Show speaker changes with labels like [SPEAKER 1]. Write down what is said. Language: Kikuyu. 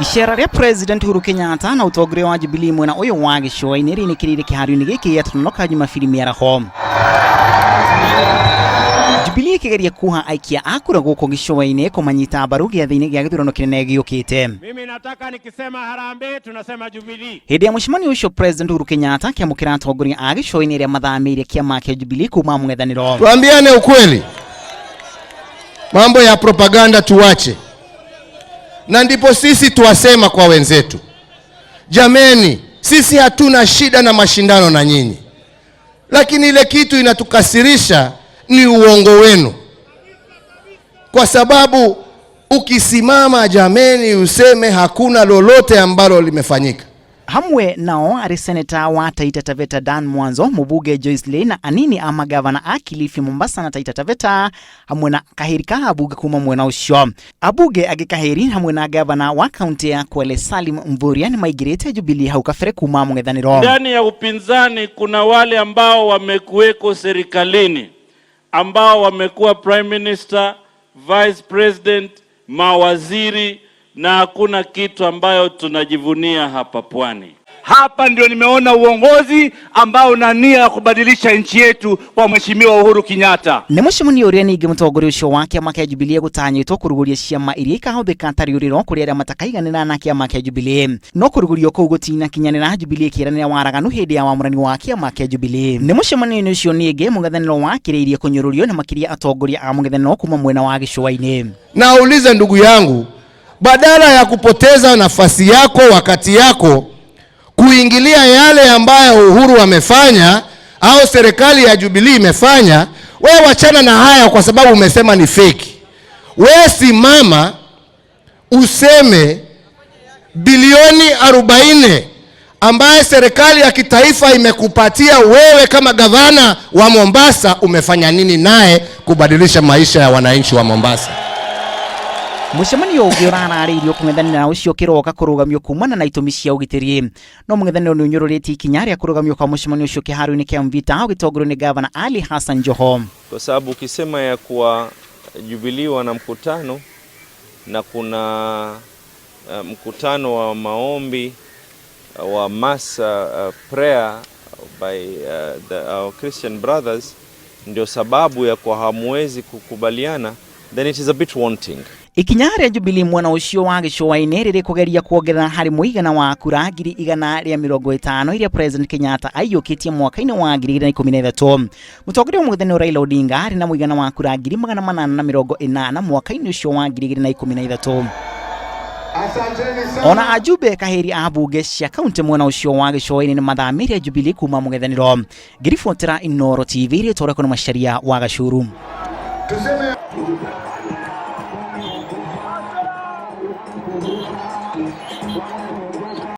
[SPEAKER 1] Icera rĩa President Uhuru Kenyatta na ũtongoria wa Jubilee mwena ũyũ wa gĩcũa-inĩ rĩinĩkĩrĩire kĩharo-inĩ gĩkĩ gĩa Tononoka Jumabiri mĩaraho. Jubilee ĩkĩgeria kuoha aikia a kura gũkũ gĩcũa-inĩ kũmanyita mbaru gĩathĩ-inĩ gĩa gĩthurano kĩnene gĩũkĩte.
[SPEAKER 2] Mimi nataka nikisema harambee tunasema Jubilee.
[SPEAKER 1] Hĩndĩ ya mũcemanio ũcio President Uhuru Kenyatta akĩamũkĩra atongoria a gĩcũa-inĩ arĩa mathamĩire kĩama kĩa Jubilee kuma mũng'ethanĩro.
[SPEAKER 3] Tuambiane ukweli, mambo ya propaganda tuache, na ndipo sisi tuwasema kwa wenzetu, jameni, sisi hatuna shida na mashindano na nyinyi, lakini ile kitu inatukasirisha ni uongo wenu, kwa sababu ukisimama jameni, useme hakuna lolote ambalo limefanyika.
[SPEAKER 1] Hamwe nao arĩ seneta wa Taita Taveta Dan Mwanzo, mũbunge Joyce Lei na anini a magavana a Kilifi, Mombasa na Taita Taveta hamwe na kahĩri ka abunge kuma mwena ũcio. Abunge angĩ kahĩri hamwe na gavana wa kaunti ya Kwale Salim Mvurya nĩ maingĩrĩte Jubilee hau kabere kuma mũng'ethanĩro.
[SPEAKER 4] Ndani ya upinzani kuna wale ambao wamekuweko serikalini ambao wamekuwa prime minister, vice president, mawaziri na hakuna kitu ambayo tunajivunia hapa Pwani.
[SPEAKER 5] Hapa ndio nimeona uongozi ambao una nia ya kubadilisha nchi yetu kwa Mheshimiwa Uhuru Kenyatta.
[SPEAKER 1] Nĩ mũcemanio ũrĩa ningĩ mũtongoria ũcio wa kĩama kĩa Jubilee gũtanyĩtwo kũrugũria ciama iria ikahũthĩka ta rĩũrĩro kũrĩ arĩa matakaiganĩra na kĩama kĩa Jubilee. No kũrugũrio kũu gũtinakinyanĩra Jubilee ĩkĩranĩra waraganu hĩndĩ ya wamũrani wa kĩama kĩa Jubilee. Nĩ mũcemanio-inĩ ũcio ningĩ mũng'ethanĩro wakĩrĩirie kũnyũrũrio na makĩria atongoria a mũng'ethanĩro kuma mwena wa gĩcũa-inĩ.
[SPEAKER 3] Naulize ndugu yangu, badala ya kupoteza nafasi yako wakati yako kuingilia yale ambayo Uhuru amefanya au serikali ya Jubilee imefanya, wewe wachana na haya kwa sababu umesema ni feki. Wewe simama useme bilioni 40 ambaye serikali ya kitaifa imekupatia wewe kama gavana wa Mombasa, umefanya nini naye kubadilisha maisha ya wananchi wa Mombasa?
[SPEAKER 1] Mũcemanio ũngĩ ũrararĩirio kũng'ethanĩra ũcio kĩroka kũrũgamio kumana na itũmi cia ũgitĩri. No mũng'ethanĩro nĩ ũnyũrũrĩtie ikinya rĩa kũrũgamio kwa mũcemanio ũcio kĩharo-inĩ kĩa Mvita ũgĩtongorio nĩ gavana Ali Hassan Joho.
[SPEAKER 6] Kwa sababu ukisema ya kuwa Jubilee wana mkutano na kuna mkutano wa maombi wa mass prayer by our Christian brothers, ndio sababu ya kwa hamwezi kukubaliana, then it is a bit wanting.
[SPEAKER 1] Ikinya rĩa Jubilee mwena ũcio wa gĩcũa-inĩ rĩrĩ kũgeria kuongerera harĩ mũigana wa kura 150,000 iria President Kenyatta aiyũkĩtie mwaka-inĩ wa 2013. Mũtongoria wa mũng'ethanĩro Raila Odinga arĩ na mũigana wa kura 880,000 mwaka-inĩ ũcio wa 2013. Ona ajumbe kahĩri a mbunge cia kaunti mwena ũcio wa gĩcũa-inĩ nĩ mathamĩire Jubilee kuma mũng'ethanĩro. Ngĩribotera Inooro TV rĩtwa rĩakwa nĩ Macharia wa Gacuru.
[SPEAKER 3] Tuseme